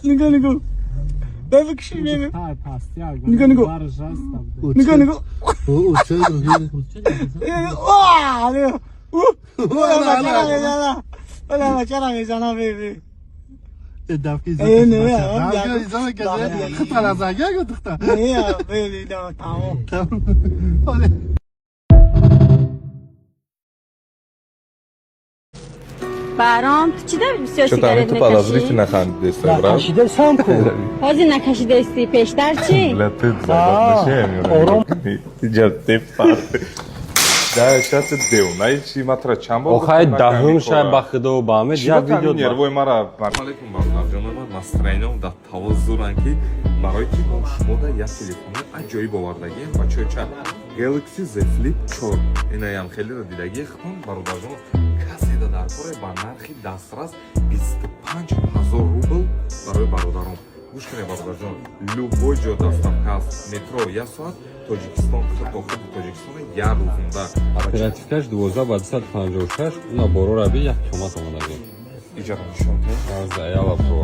Нигоҳ, нигоҳ. Бибикши, бибик. Нигоҳ, нигоҳ. Нигоҳ, нигоҳ. Ва, нигоҳ. Ола бачара мезана, беби. Не, беби, тамом. Баром, ту чӣ да бисёр Что-то сигарет ту мекашӣ? Подозрительно хандидаистай, брат. Кашидасам ку. Ҳозир накашидаисти, пештар чӣ? Бля, ты ором. Да, сейчас ты девонаи чи матра чанд бор. Охай, даҳум шай, ба худо, ба ҳамед як видео. Нервои мара. Алейкум, бародарҷоно, ман настроениям дар тавозуран, ки барои ки мо шумода як телефони аҷоиб овардагием, бачаҳои ча Galaxy Z Flip 4. Инаям хелеро дидагие худтон, бародарҷоно. Касе да дар коре ба нархи дастрас, 25 ҳазор рубл барои бародарон. Гӯш кунед, бародарҷон, любой ҷо доставка аст, метро як соат, Тоҷикистон то худи Тоҷикистон як рӯзонда. Оперативкаш 12 ба 256, уна борора би як қимат омадаги. Иҷара нишон кунед. Заяла про.